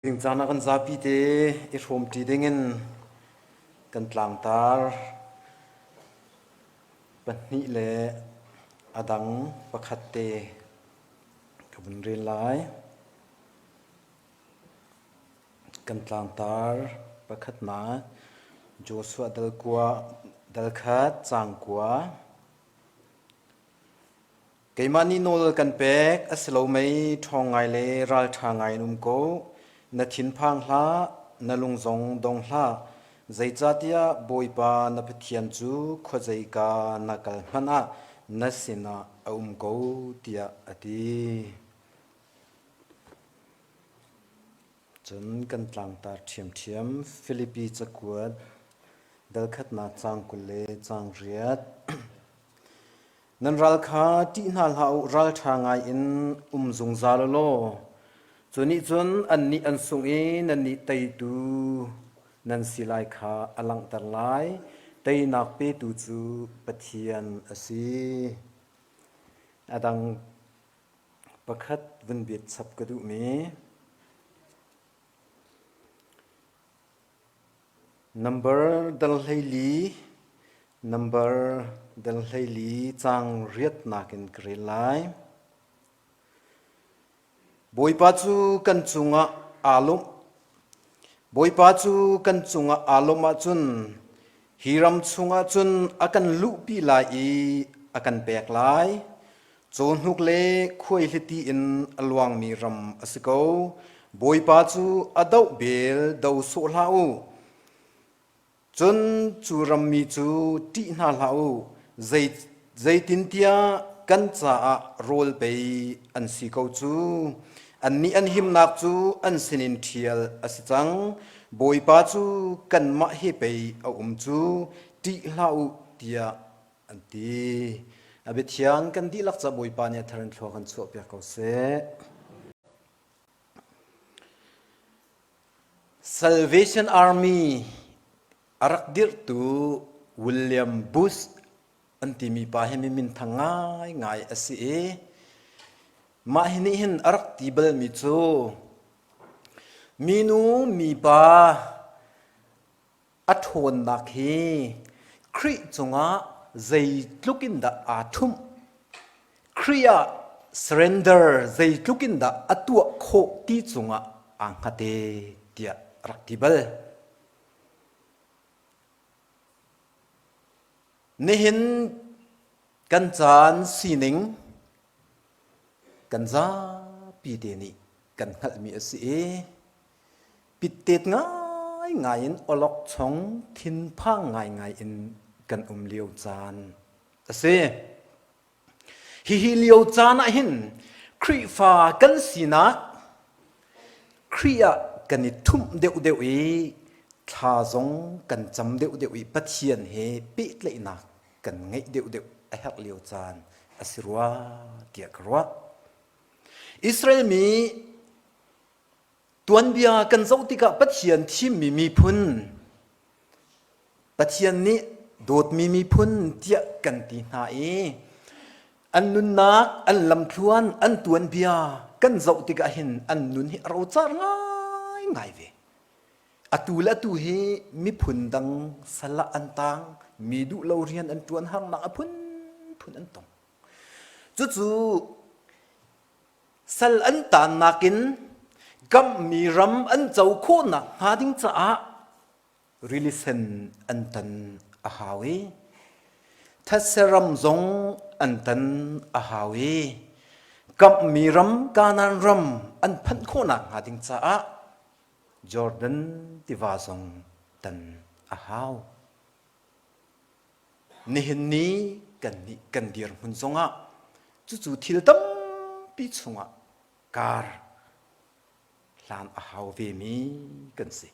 Zingcaan ah kan zapi te i hrawmṭi dingin kan tlangtar pahnih le a dang pakhat te ka vun rel lai. Kan tlangtar pakhatnak Joshua dal kua dal khat caang kua. Keimah nih nawl kan pek, a si lo mei, ṭhawng ngai le ralṭha ngai in um ko. Na thinphang hlah, na lung zong dong hlah. Zeicahtiah Bawipa na Pathian cu khuazeika na kal hmanh ah na sinah a um ko, tiah a ti. Cun kan tlangtar ṭhiamṭhiam Filipi cakuat dal khatnak caang 20 le caang riat. Nan ral kha ṭih hna hlah u, ralṭha ngaiin um zungzal u law, cu nih cun annih an sungh i nannih teitu nan si lai kha a langhter lai. Teinak petu cu Pathian a si. A dang pakhat vun biat chap ka duhmi. Nambar dal 14, nambar dal 14 caang riatnak in ka rel lai. Bawipa cu kan cungah aa lawmh. Bawipa cu kan cungah aa lawmh ahcun hi ram chungah cun a kan luhpi lai i a kan pek lai. Cawhnuk le khuaihliti in a luangmi ram a si ko. Bawipa cu a doh bel do sawh hlah u. Cun cu rammi cu ṭih hna hlah u. Zei, zeitintiah kan caah rawl pei an si ko cu. Annih an himnak cu an sinin ṭhial a si cang. Bawipa cu kanmah he pei a um cu. Ṭih hlah u, tiah an ti. A biathiang kan dihlak ca Bawipa nih a thar in thlua kan chuahpiak ko seh. Salvation Army a rak dirhtu William Booth an timi pa hi mi minthang ngaingai a si i mah hi nih hin a rak ti balmi cu minu mipa A ṭhawnnak hi Khrih cungah zeitluk in dah aa ṭhumh? Khrih ah surrender zeitluk in dah a tuah khawh ti cungah aa hngat e tiah a rak ti bal. Nihin kan caan sining kan zapi te nih kan hngalhmi a si i pittet ngaingai in awlokchong thinphang ngaingai in kan um lio caan a si. Hihi lio caan ah hin Khrihfa kan sinak Khrih ah kan i thumh deuhdeuh i thla zong kan cam deuhdeuh i Pathian he pehtlaihnak kan ngeih deuhdeuh a herh lio caan a si rua tiah ka ruah. Israel mi Tuanbia kan zoh tikah Pathian thimmi miphun, Pathian nih dawtmi miphun tiah kan ti hna i an nunnak, an lamthluan, an tuanbia kan zoh tikah hin an nun hi a rocar ngaingai ve. Atu le atu hi miphun dang sal ah an tang, mi duh lo rian an ṭuan harnak a phunphun an tong. Cucu Sal an taannak in kamhmi ram an co khawhnak hnga ding caah rili sen an tan a hau i thetse ram zong an tan a hau i kamhmi ram Kanaan ram an phanh khawhnak hnga ding caah Jordan tiva zong tan a hau. Nihin ni kannih kan dirhmun zongah cucu thil tampi chungah kar hlan a hau vemi kan si.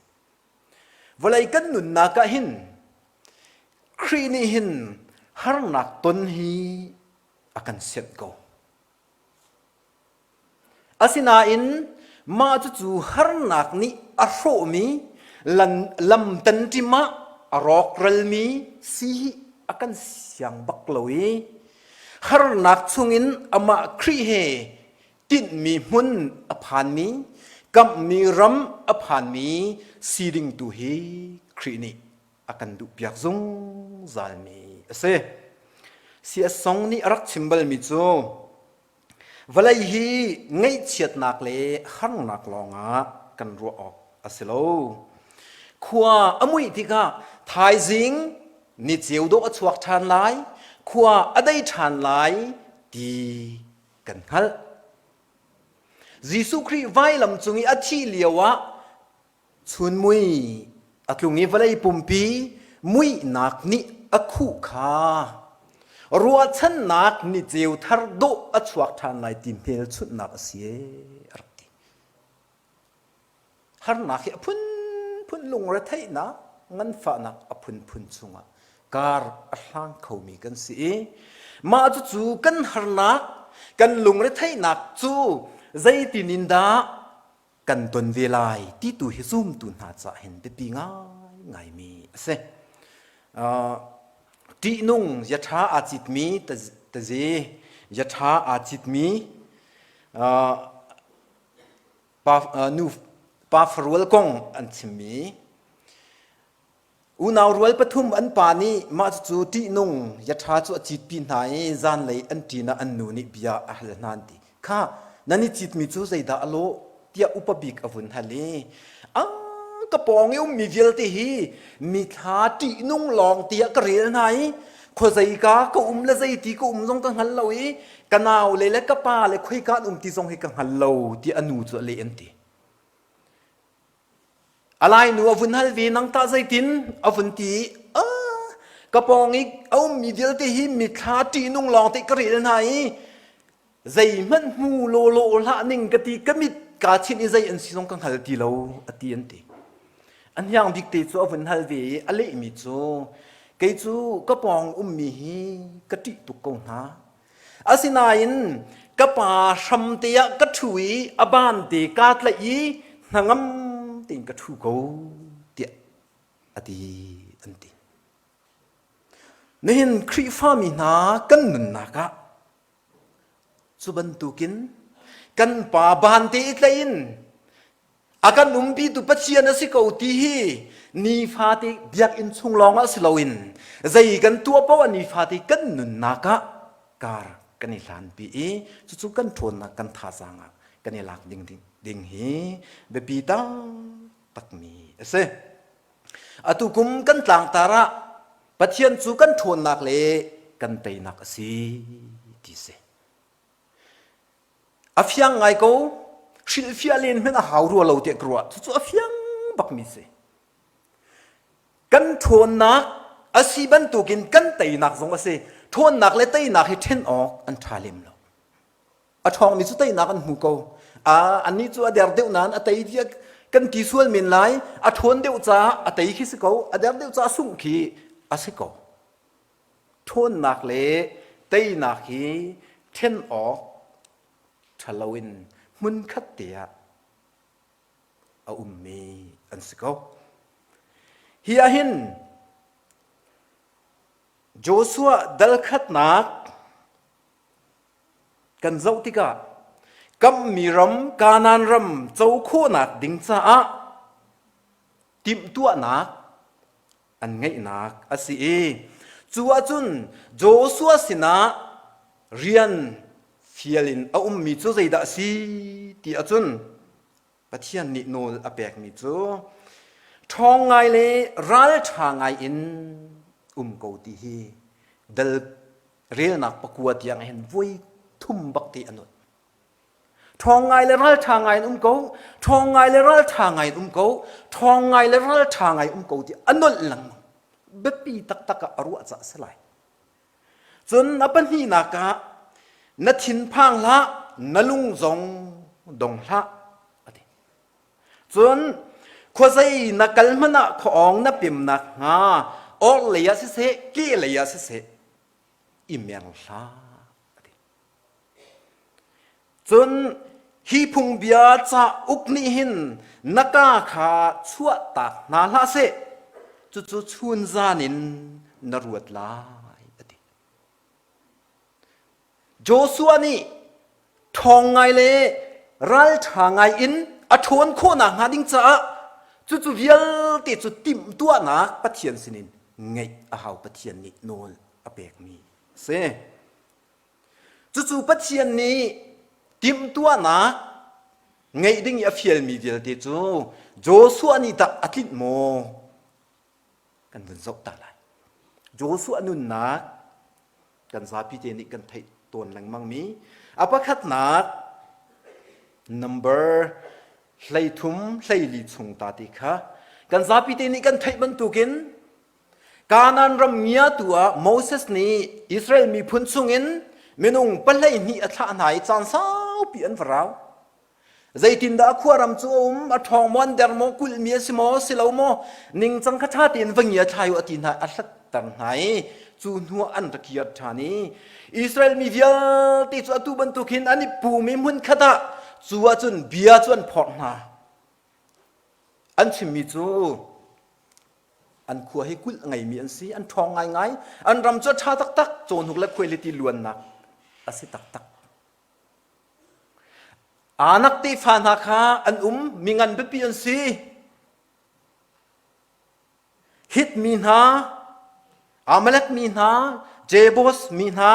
Vawlei kan nunnak ah hin Khrih nih hin harnak ton hi a kan sianh ko. Asinain mah cucu harnak nih a hrawhmi lam tanṭim ah a rawkralmi si hi a kan siang bak lo i harnak chungin amah Khrih he tinhmi hmun a phanmi, Kamhmi ram a phanmi si ding tu hi Khrih nih a kan duhpiak zungzalmi a si. C.S. Song nih a rak chim balmi cu vawlei hi ngaihchiatnak le harnak lawngah kan ruah awk a si lo. Khua a muih tikah thaizing ni ceu dawh a chuak ṭhan lai, khua a dei ṭhan lai ti kan hngalh. Jesuh Khrih vailam cung i a thih lioah chunmui a tlung i vawlei pumpi muihnak nih a khuh kha ruahchannak ni ceu thar dawh a chuak ṭhan lai ti hmelchunhnak a si a rak ti. Harnak hi a phunphun lungretheihnak, nganfahnak a phunphun chungah kar a hlang khomi kan si i mah cucu kan harnak, kan lungretheihnak cu zeitin in dah kan ton ve lai ti tu hi zumtu hna caah hin biapi ngaingaimi a si. Uh, ṭihnung yaṭha aa citmi tazi yaṭha aa citmi uh, pa, nu, pa farual kong an chimmi unau rual pathum an pa nih mah cu ṭihnung yaṭha cu a citpi hna i zanlei an ṭin ah an nu nih bia a hal hna an ti kha nan i citmi cu zeidah a lawh tiah upa bik a vun hal i a ka pawng i ummi vialte hi mithla ṭihnung lawng tiah ka rel hna i khuazeika ka um le zeiti ka um zong ka hngal lo i ka nau le le ka pa le khoika an um ti zong hi ka hngal lo tiah a nu cu a leh an ti. A lai nu a vun hal ve nang tah zeitin a vun ti i ka pawng i a ummi vialte hi mithla ṭihnung lawng te ka rel hna i zeihmanh hmu lawlaw hlah ning ka ti ka mit kaa chinh i zei an si zong ka hngal ti lo a ti an ti. A hniang bik te cu a vun hal ve i a lehmi cu kei cu ka pawng ummi hi ka ṭih tuk ko hna. Asinain ka pa hram te ah ka ṭhu i a ban te kaa tlaih i hnangam tein ka ṭhu ko tiah a ti an ti. Nihin Khrihfami hna kan nunnak ah cu bantukin kan pa ban te i tlaih in a kan umpitu Pathian a si ko ti hi nifate biakinn chung lawngah si loin zei kan tuah paoh ah nifate kan nunnak ah kar kan i hlanpi i cucu kan ṭhawnnak kan thazaang ah kan i lak ding, ding, ding hi biapi taktakmi a si. Atu kum kan tlangtar ah Pathian cu kan ṭhawnnak le kan teinak a si ti si. A fiang ngai ko. Hrilhfiah len hmanh a hau rua lo tiah ka ruah. Cucu a fiang bakmi si. Kan ṭhawnnak a si bantukin kan teinak zong a si. Ṭhawnnak le teinak hi ṭhen awk an ṭha lem lo. A ṭhawngmi cu teinak an hmu ko. Annih cu a der deuh nain a tei tiah kan ti sual men lai. A ṭhawn deuh caah a tei khi si ko. A der deuh caah sungh khi a si ko. Ṭhawnnak le teinak hi ṭhen awk ṭha loin hmunkhat te ah a ummi an si ko. Hi ah hin Joshua dal khatnak kan zoh tikah kamhmi ram Kanaan ram co khawhnak ding caah timhtuahnak an ngeihnak a si i cu ahcun Joshua sinah rian fial in a ummi cu zeidah a si ti ahcun Pathian nih nawl a pekmi cu ṭhawng ngai le ralṭha ngai in um ko ti hi dal relnak pakua tiang hin voi thum bak te a nolh. Ṭhawng ngai le ralṭha ngai in um ko, ṭhawng ngai le ralṭha ngai in um ko, ṭhawng ngai le ralṭha ngai um ko ti a nolh lengmang. Biapi taktak ah a ruah caah a si lai. Cun a pahnihnak ah na thinphang hlah, na lung zong dong hlah a ti. Cun khuazei na kal hmanh ah khuaawng na pemnak hnga orhlei ah siseh, kehlei ah siseh i mer hlah a ti. Cun hi phungbia cauk nih hin na kaa kha chuahtak hna hlah seh, cucu chunzan in na ruat lai, a ti. Joshua nih ṭhawng ngai le ralṭha ngai in A ṭhawn khawhnak hnga ding caah cucu vialte cu timhtuahnak Pathian sinin ngeih a hau Pathian nih nawl a pekmi a si. Cucu Pathian nih timhtuahnak ngeih ding i a fialmi vialte cu Joshua nih dah a tlinh maw? Kan vun zoh ta lai. Joshua nunnak kan zapi te nih kan theih tawn lengmangmi a pakhatnak number 13 hleili chung ta ti kha kan zapi te nih kan theih bantukin Kanaan ram ngiatu ah Moses nih Israel miphun chungin minung 12 a thlah hna i caan saupi an va rau. Zeitindah a khuaram cu a um, a ṭhawng maw, an der maw, kulhmi a si maw, si lo maw, ningcang kha ṭha tein va ngia thlai u a ti hna, a hlatter hna i cu hnuah an ra kir ṭhan i Israel mi vialte cu atu bantuk hin an i pum i hmunkhat ah cu ahcun bia cu an phorh hna. An chimmi cu an khua hi kulh ngeimi an si, an ṭhawng ngaingai, an ram cu a ṭha taktak, cawhnuk le khuailiti luannak a si taktak. Anak tefa hna kha an um, mi ngan biapi an si. Hit mi hna, Amalek mi hna, Jebus mi hna,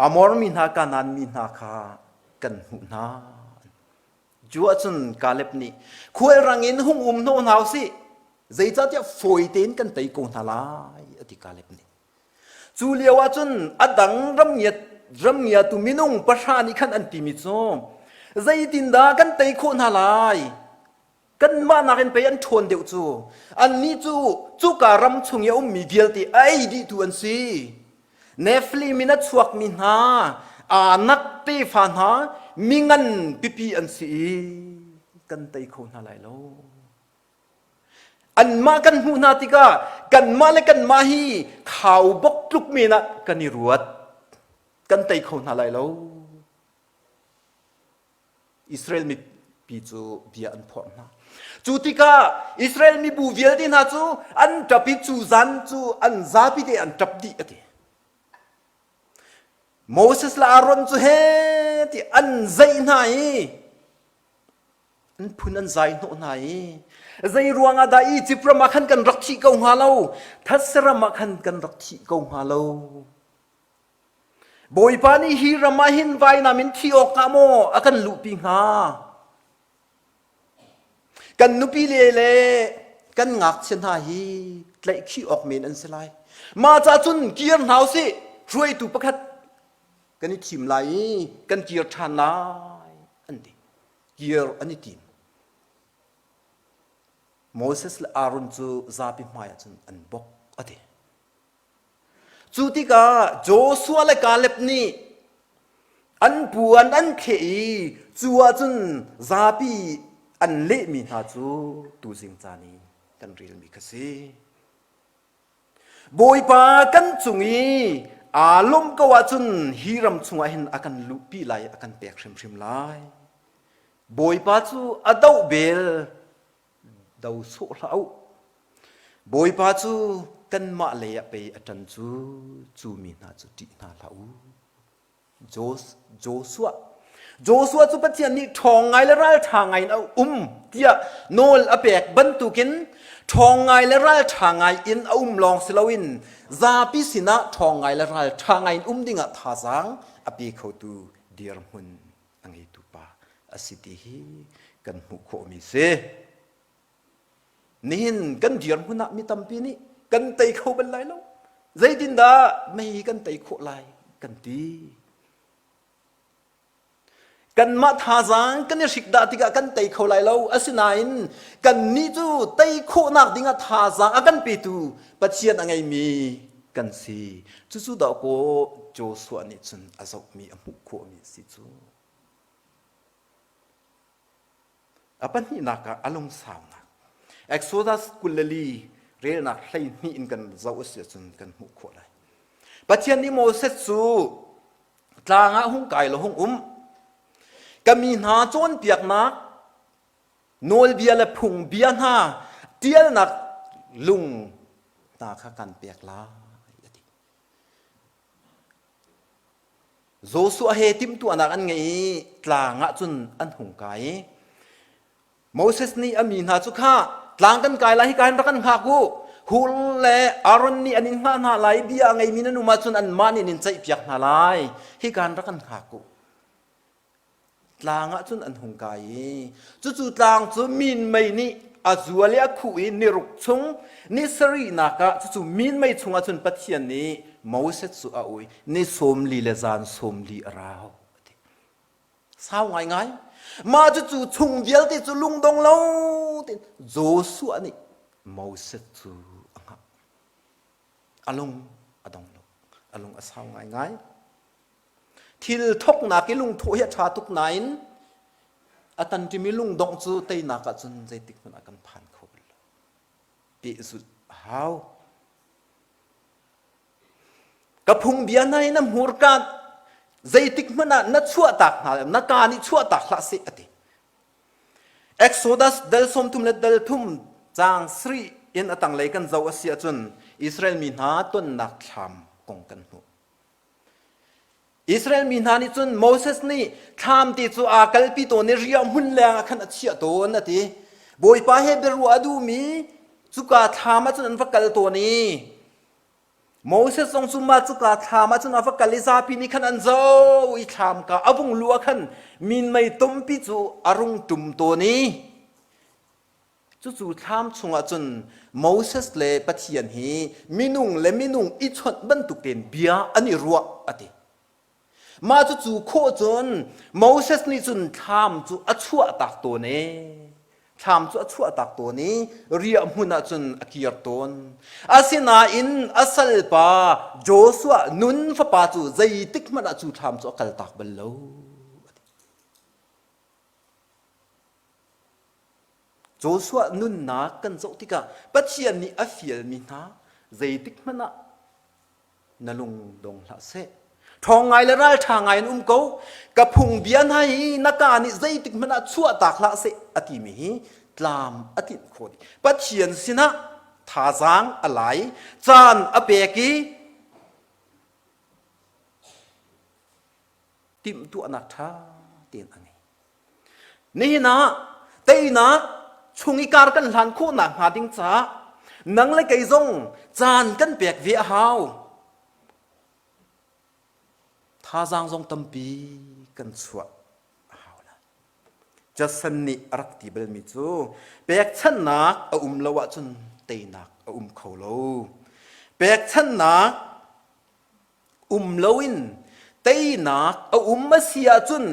Amor mi hna, Kanaan mi hna kha kan hmuh hna. Cu ahcun Kaleb nih khualrang in hung um hnawh hna usih, zeicahtiah fawi tein kan tei ko hna lai, a ti Kaleb nih. Cu lio ahcun a dang ramngiatu minung pahra nih khan an timi cu zeitindah kan tei khawh hna lai? Kanmah nakin pei an ṭhawn deuh cu. Annih cu cuka ram chung i a ummi vialte a ei dihtu an si. Nephilim in a chuakmi hna, Anak tefa hna, mi ngan pipi an si i kan tei kho hna lai lo. Anmah kan hmuh hna tikah kanmah le kanmah hi khaubawk tluk men ah kan i ruat. Kan tei kho hna lai lo. Israel mipi cu bia an phorh hna. Cu tikah Israel mibu vialte hna cu an ṭap i cu zan cu an zapi te an ṭap dih a ti. Moses le Aaron cu he ti an zeih hna i An phun an zai hnawh hna i zei ruangah dah Izipt ram ah khan kan rak thih ko hnga lo, thetse ram ah khan kan rak thih ko hnga lo. Bawipa nih hi ram ah hin vainam in thi awkah maw a kan luhpi hnga? Kan nupi le le kan ngakchia hna hi tlaihkhih awk men an si lai. Mah ca cun kir hna usih, hruaitu pakhat kan i thim lai i kan kir ṭhan lai, an ti. Kir an i tim. Moses le Aaron cu zapi hmaiah cun an bok a ti. Cu tikah Joshua le Kaleb nih an puan an thleh i cu ahcun zapi an lehmi hna cu tuzing caan i kan relmi kha si. Bawipa kan cung i aa lawmh ko ahcun hi ram chungah hin a kan luhpi lai, a kan pek hrimhrim lai. Bawipa cu a doh bel do sawh hlah u. Bawipa cu kanmah lei ah pei a ṭan cu, cu mi hna cu ṭih hna hlah u. Joshua. Joshua cu Pathian nih ṭhawng ngai le ralṭha ngai in a um tiah nawl a pek bantukin ṭhawng ngai le ralṭha ngai in a um lawng si loin zapi sinah ṭhawng ngai le ralṭha ngai in um dingah thazaang a pe khotu dirhmun a ngeitu pa a si ti hi kan hmuh khawhmi si. Nihin kan dirhmun ah mi tampi nih kan tei kho bal lai lo. Zeitindah mei kan tei khawh lai kan ti. Kanmah thazaang kan i hrik dah tikah kan tei kho lai lo. Asinain kannih cu tei khawhnak dingah thazaang a kan petu Pathian a ngeimi kan si. Cucu dahkaw Joshua nih cun a zohmi a hmuh khawhmi a si cu. A pahnihnak ah a lungsaunak. Exodus 24 relnak 12 in kan zoh a si ahcun kan hmuh khawh lai. Pathian nih Moses cu tlang ah hung kai law hung um. Ka mi hna cawnpiaknak nawlbia le phungbia hna tialnak lung hna kha kan pek lai a ti. Joshua he timhtuahnak an ngei i tlang ah cun an hung kai i Moses nih a mi hna cu kha tlang kan kai lai hika hin rak kan hngak u Hur le Aaron nih an in hngah hna lai bia a ngeimi nan um ahcun anmah nih an in ceihpiak hna lai hika hin rak kan hngak u Tlang ah cun an hung kai i cucu tlang cu minmei nih a zual i a khuh i niruk chung ni sarihnak ah cucu minmei chungah cun Pathian nih Moses cu a ui ni 40 le zan 40 a rau a ti. Sau ngaingai. Mah cucu chung vialte cu lungdong lo tein Joshua nih Moses cu a hngah. A lung a dong lo. A lung a sau ngaingai. Thil thawknak i lungthawh hi a ṭha tuk nain a tanṭimi lungdongh cu teinak ahcun zeitik hmanh ah kan phan kho bal lo. Pehzulh a hau. Ka phungbia hna hi na hmurka zeitik hmanh ah na chuahtak hna na kaa nih chuahtak hlah seh a ti. Exodus dal 30 le dal thum caang sarih in a tanglei kan zoh a si ahcun Israel mi hna tonnak thlam kong kan hmuh. Israel mi hna nih cun Moses nih thlam te cu aa kalpi tawn i riahhmun leng ah khan a chiah tawn a ti. Bawipa he biaruah a duhmi cuka thlam ah cun an va kal tawn i Moses zong cu mah cuka thlam ah cun a va kal i zapi nih khan an zoh i thlam ka a vung luh ah khan minmei tumpi cu a rung ṭum tawn i Cucu thlam chungah cun Moses le Pathian hi minung le minung i chawnh bantuk tein bia an i ruah a ti. Mah cucu khawh cun Moses nih cun thlam cu a chuahtak tawn i thlam cu a chuahtak tawn i riah hmun ah cun a kir tawn. Asinain a salpa Joshua nun fapa cu zeitik hmanh ah cu thlam cu a kaltak bal lo. Joshua nunnak kan zoh tikah Pathian nih a fialmi hna zeitik hmanh ah na lung dong hlah seh. Ṭhawng ngai le ralṭha ngai in um ko. Ka phungbia hna hi na kaa nih zeitik hmanh ah chuahtak hlah seh a timi hi tlam a tlinh khawh dih. Pathian sinah thazaang a lai, caan a pek i timhtuahnak ṭha tein a ngei. Nihin ah teinak chung i kar kan hlan khawhnak hnga ding caah nang le kei zong caan kan pek ve a hau. Thazaang zong tampi kan chuah a hau lai. Jason nih a rak ti balmi cu pekchanhnak a um lo ahcun teinak a um kho lo. Pekchanhnak um loin teinak a um a si ahcun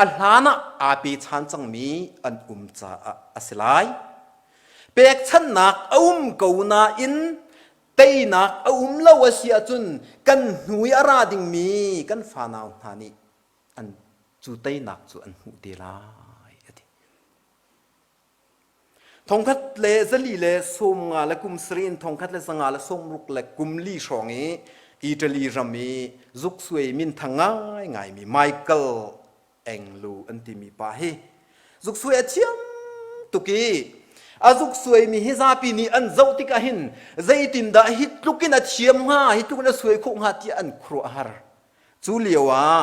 a hlan ah aa pechan cangmi an um caah a si lai. Pekchanhnak a um ko nain teinak a um lo a si ahcun kan hnu i a ra dingmi kan fanau hna nih an cu teinak cu an hmuh te lai a ti. Thongkhat le zali le 50 le kum sarih in thongkhat le 500 le 60 le kum li hrawng i Italy ram i zuksuai minthang ngaingaimi Michael Anglo an timi pa hi zuksuai a thiam tuk i a zuksuaimi hi zapi nih an zoh tikah hin zeitindah hi tluk in a thiam hnga hi tluk in a suai khawh hnga tiah an khuaruah a har. Cu lio ah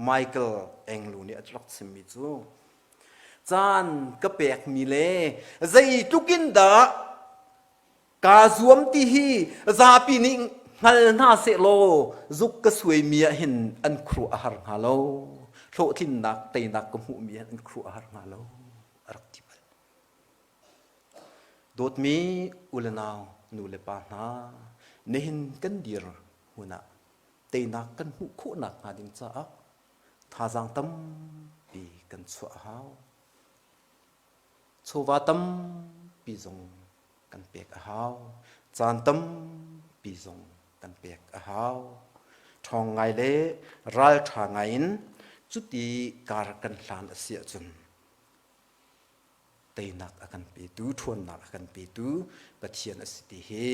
Michael Anglo nih a rak chimmi cu Caan ka pekmi le zeitluk in dah kaa zuam ti hi zapi nih hngal hna sehlaw zuk ka suaimi ah hin an khuaruah a har hnga lo. Hlawhtlinnak teinak ka hmuhmi ah an khuaruah a har hnga lo a rak ti bal. Dawtmi u le nau, nu le pa hna, nihin kan dir hmun ah teinak kan hmuh khawhnak hnga ding caah Thazaang tampi kan chuah a hau. Chawva tampi zong kan pek a hau. Caan tampi zong kan pek a hau. Ṭhawng ngai le ralṭha ngai in cuti kar kan hlan a si ahcun teinak a kan petu, ṭhawnnak a kan petu Pathian a si ti hi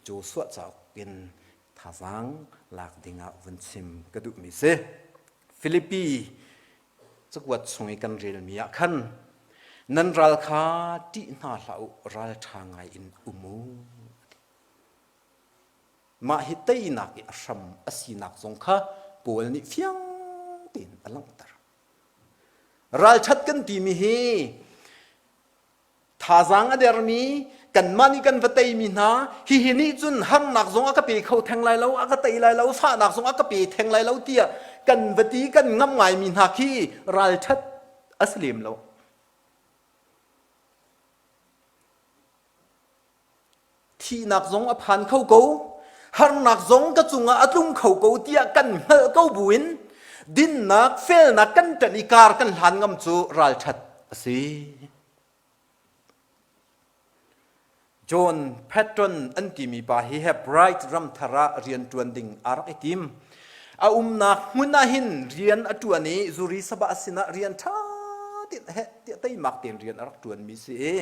Joshua cauk in thazaang lak dingah vun chim ka duhmi si. Filipi cakuat chung i kan relmi ah khan nan ral kha ṭih hna hlah u, ralṭha ngai in um u. Mah hi teinak i a hram a sinak zong kha Paul nih fiang tein a langhter. Ralṭhat kan timi hi thazaang a dermi kanmah nih kan va teimi hna hihi nih cun harnak zong a ka pe kho theng lai lo a ka tei lai lo fahnak zong a ka pe theng lai lo tiah kan va ti kan ngamh ngaimi hna khi ralṭhat a si lem lo. Thihnak zong a phan kho ko, harnak zong ka cungah a tlung kho ko tiah kan hngalh ko buin dinnak, felnak kan ṭanh i kar kan hlan ngam cu ralṭhat a si. John Patton an timi pa hi Hebright ramthar ah rian ṭuan ding aa rak i tim. A umnak hmun ah hin rian a ṭuan i zuri sabah sinah rian ṭha tein heh tiah teimak tein rian a rak ṭuanmi si i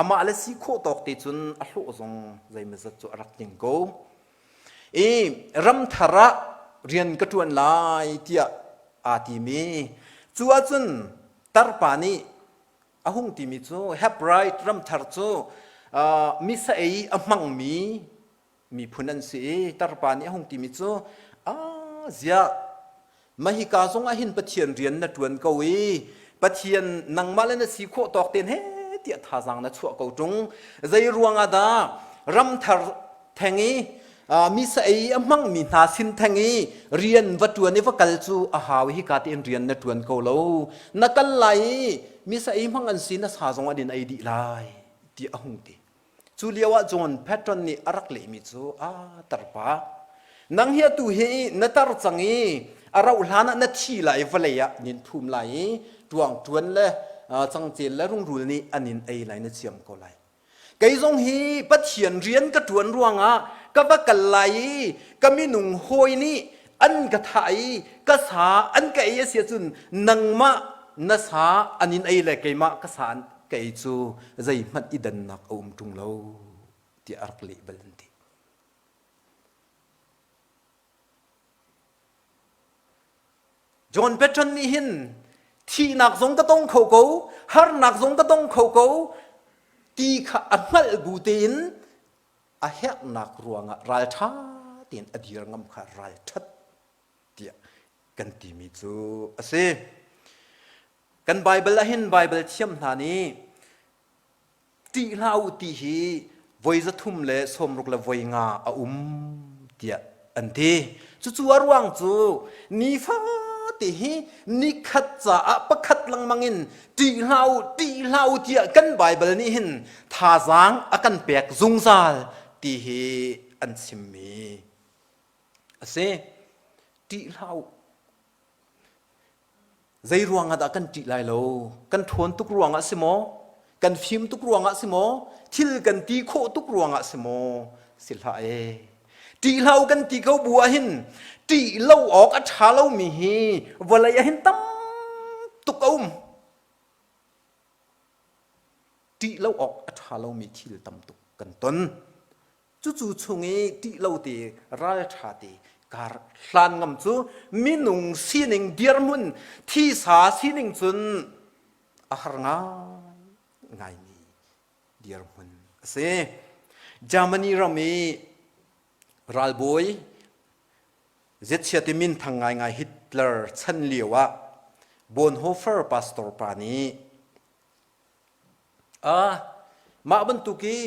amah le si khawh tawk te cun a hlawh zong zeimawzat cu a rak tling ko. I ramthar ah rian ka ṭuan lai tiah aa tim i cu ahcun tarpa nih a hung timi cu Hebright ramthar cu misa ei a hmangmi miphun an si i tarpa nih a hung timi cu a ziah mahika zong ah hin Pathian rian na ṭuan ko i Pathian nangmah le na si khawh tawk ten he tiah thazaang na chuah ko ṭung zei ruangah dah ramthar theng i misa ei a hmangmi hna sin theng i rian va ṭuan i va kal cu a hau hi ka tein rian na ṭuan ko lo na kal lai i misa ei hmang an si na sa zong an in ei dih lai ti a hung ti Cu lioah John Patton nih a rak lehmi cu a tarpa nang hi atu hi na tar cang i a rauh hlan ah na thi lai i vawlei ah nin phum lai i ṭuang ṭuan le cangcel le rungrul nih an in ei lai na ciam ko lai. Kei zong hi Pathian rian ka ṭuan ruangah ka va kal lai i ka minung hawi nih an ka thah i ka sa an ka ei a si ahcun nangmah na sa an in ei le keimah ka sa an kei cu zeihmanh i dannak a um ṭung lo tiah a rak leh bal an ti. John Patton nih hin thihnak zong ka tong kho ko, harnak zong ka tong kho ko ti kha a hngalh bu tein a herhnak ruangah ralṭha tein a dir ngam kha ralṭhat tiah kan timi cu a si. Kan Baibal ah hin Baibal thiam hna nih ṭih hlah u ti hi voi 365 a um tiah an ti. Cucu a ruang cu nifate hi nikhat caah pakhat lengmang in ṭih hlah u, ṭih hlah u tiah kan Baibal nih hin thazaang a kan pek zungzal ti hi an chimmi a si. Ṭih hlah u. Zei ruangah dah kan ṭih lai lo? Kan ṭhawn tuk ruangah si maw? Kan fim tuk ruangah si maw? Thil kan ti khawh tuk ruangah si maw? Si hlah ee. Ṭih hlah u kan ti ko bu ahhin ṭih lo awk a ṭha lomi hi vawlei ahhin tam tuk a um. Ṭih lo awk a ṭha lomi thil tam tuk kan ton. Cucu chung i ṭih lo te ralṭha te kar hlan ngam cu minung sining dirhmun thisa sining cun a har ngai ngaimi dirhmun a si. Germany ram i ralbawi zetchia ti minthang ngaingai Hitler chan lio ah Bonhoeffer pastor pa nih Ah, mah bantuk i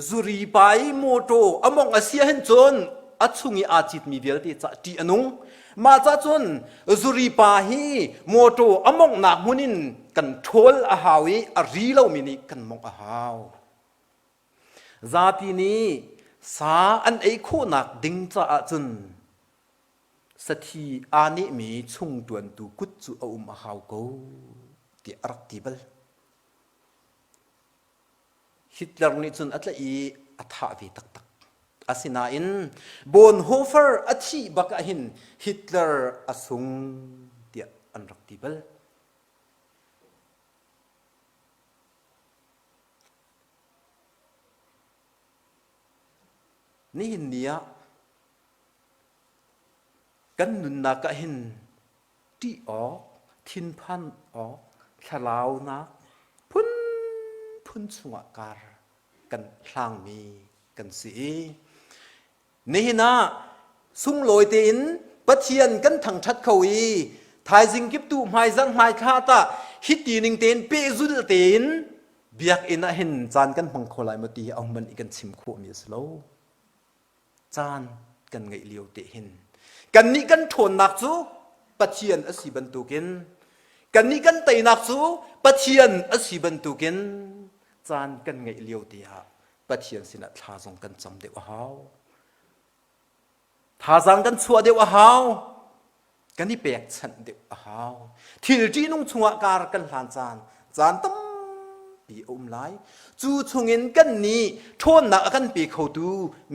zuri pa i mawṭaw a mawngh a si ahhin cun a chung i aa citmi vialte cah ṭih a nung. Mah cah cun zuri pa hi mawṭaw a mawnghnak hmun in kan ṭhawl a hau i a ri lomi nih kan mawngh a hau. Zapi nih sa an ei khawhnak ding caah cun Sathi aa nehmi chungṭuantu kut cu a um a hau ko tiah a rak ti bal. Hitler nih cun a tlaih i a thah ve taktak. Asinain Bonhoeffer a thih bak ahhin Hitler a sung tiah an rak ti bal. Nihin ni ah Kan nunnak ah hin ṭih awk, thinphan awk, thlalaunak phunphun chungah kar kan hlangmi kan si i nihin ah sunglawi tein Pathian kan thangṭhat kho i. Thaizing kip tu hmaizarh hmaithla tah hi ti ning tein pehzul tein biakinn ah hin caan kan hmang kho lai maw ti hi ahohmanh nih kan chim khawhmi a si lo. Caan kan ngeih lio te hin kannih kan ṭhawnnak cu Pathian a si bantukin kannih kan teinak cu Pathian a si bantukin caan kan ngeih lio te ah Pathian sinah thla zong kan cam deuh a hau. Thazaang kan chuah deuh a hau. Kan i pekchanh deuh a hau. Thil ṭihnung chungah kar kan hlan caan, caan tampi a um lai. Cu chungin kan nih ṭhawnnak a kan pe khotu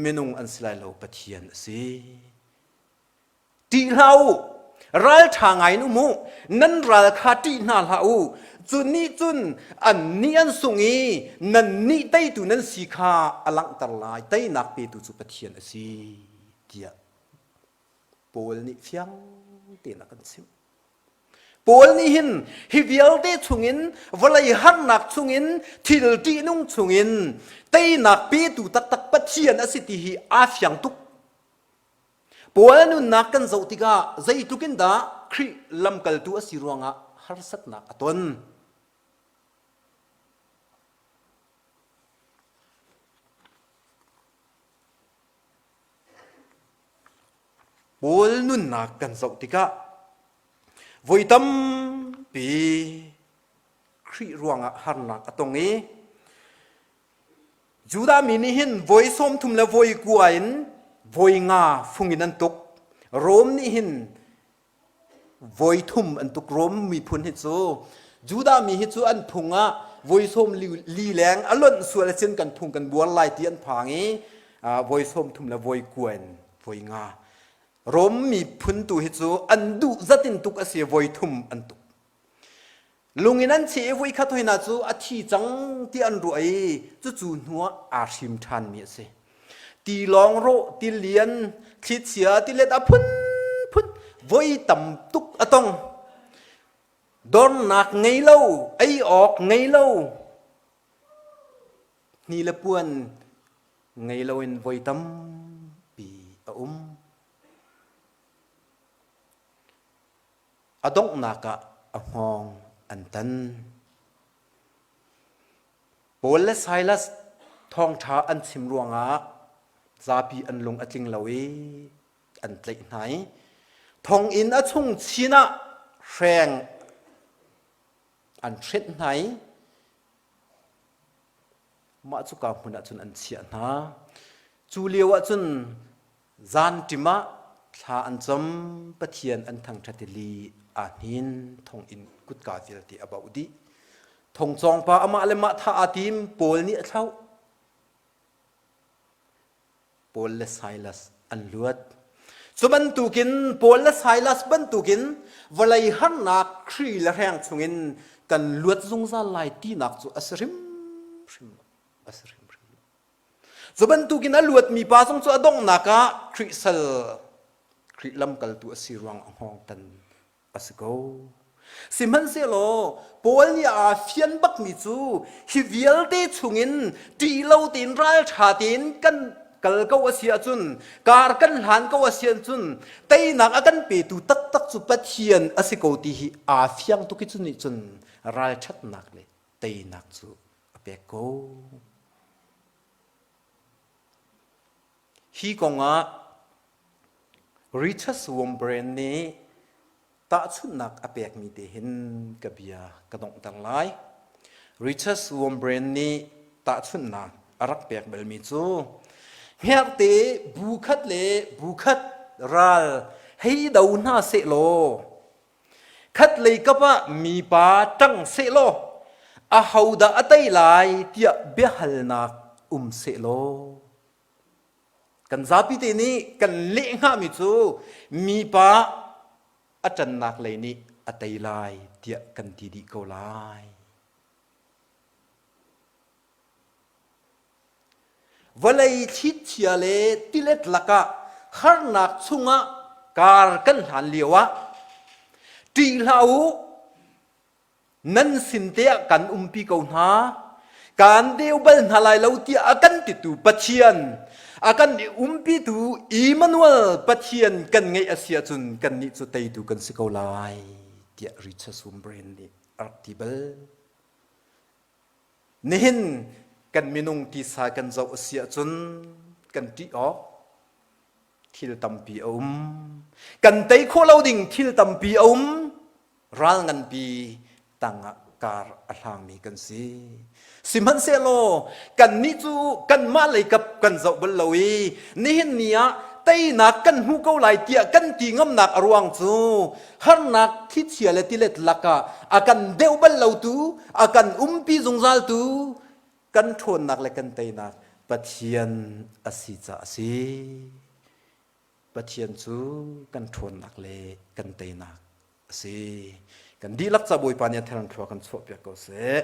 minung an si lai lo, Pathian a si. Ṭih hlah u, ralṭha ngai in um u, nan ral kha ṭih hna hlah u. Cu nih cun annih an sung i nannih teitu nan si kha a langhter lai. Teinak petu cu Pathian a si, tiah Paul nih fiang tein a kan chimh. Paul nih hin hi vialte chungin vawlei harnak chungin thil ṭihnung chungin teinak petu taktak Pathian a si ti hi aa fiang tuk. Paul a nunnak kan zoh tikah zeitluk in dah Khrih lamkaltu a si ruangah harsatnak a ton. Paul nunnak kan zoh tikah voi tampi Khrih ruangah harnak a tong i Judah mi nih hin voi 30 le voi kua in voi nga fung in an tuk. Rom nih hin voi thum an tuk. Rom miphun hi cu Judah mi hi cu an phung ah voi sawm li leng a lonh sual cun kan phung kan buar lai ti an phang i voi 30 le voi kua in voi nga. Rom miphun tu hi cu an duh zat in tuk a si voi thum an tuk. Lung in an cheh i voikhat hoihna cu a thi cang ti an ruah i cucu hnuah aa hrim ṭhanmi a si. Tilawng rawh, tilian, thlichia, tilet a phunphun voi tam tuk a tong. Dornak ngei lo, ei awk ngei lo, hni le puan ngei loin voi tampi a um. A donghnak ah a hngawng an tan. Paul le Silas thawngṭha an chim ruangah zapi an lung a tling lo i an tlaih hna i thonginn a chung chin ah hreng an hrenh hna i mah cuka hmun ah cun an chiah hna. Cu lio ah cun Zanṭim ah thla an cam, Pathian an thangṭhat i li aa hnin, thonginn kutka vialte a bauh dih. Thongcawngpa amah le mah thah aa tim, Paul nih a thlauh. Paul le Silas an luat. Cu bantukin Paul le Silas bantukin vawlei harnak hri le hreng chungin kan luat zungzal lai tinak cu a si hrimhrim lo. A si hrimhrim lo. Cu bantukin a luatmi pa zong cu a donghnak ah Khrih sal, Khrih lamkaltu a si ruang a hngawngtan a si ko. Sihmanhsehlaw Paul nih aa fian bakmi cu hi vialte chungin ṭih lo tein ralṭha tein kan kal ko a si ahcun kar kan hlan ko a si ahcun teinak a kan petu taktak cu Pathian a si ko ti hi aa fiang tuk i cu nih cun ralṭhatnak le teinak cu a pek ko. Hi kongah Richard Wurmbrand nih tahchunhnak a pekmi te hin ka bia ka donghter lai. Richard Wurmbrand nih tahchunhnak a rak pek balmi cu hngerhte bu khat le bu khat ral hei do hna sehlaw Khatlei kap ah mipa ṭang sehlaw ahodah a tei lai tiah biahalnak um sehlaw kan zapite nih kan leh hngami cu mipa a ṭannak lei nih a tei lai tiah kan ti dih ko lai. Vawlei thlichia le tilet lakah harnak chungah kar kan hlan lioah ṭih hlah u, nan sin te ah kan umpi ko hna. Kaan deu bal hna lai lo tiah a kan titu Pathian, a kan i umpitu Immanuel Pathian kan ngeih a si ahcun kannih cu teitu kan si ko lai. tiah Richard Sumbrain nih a rak ti bal. Nihin kan minung tisa kan zoh a si ahcun kan ṭih awk thil tampi a um. Kan tei khawh lo ding thil tampi a um. Ral nganpi tangah kar a hlangmi kan si. Sihmanhsehlaw kannih cu kanmah leikap kan zoh bal lo i nihin ni ah teinak kan hmu ko lai tiah kan ti ngamnak a ruang cu harnak thlichia le tilet lakah a kan deuh bal lotu, a kan umpi zungzaltu kan ṭhawnnak le kan teinak Pathian a si caah a si. Pathian cu kan ṭhawnnak le kan teinak a si. Kan dihlak ca Bawipa nih a therang thlua kan chuahpiak ko seh.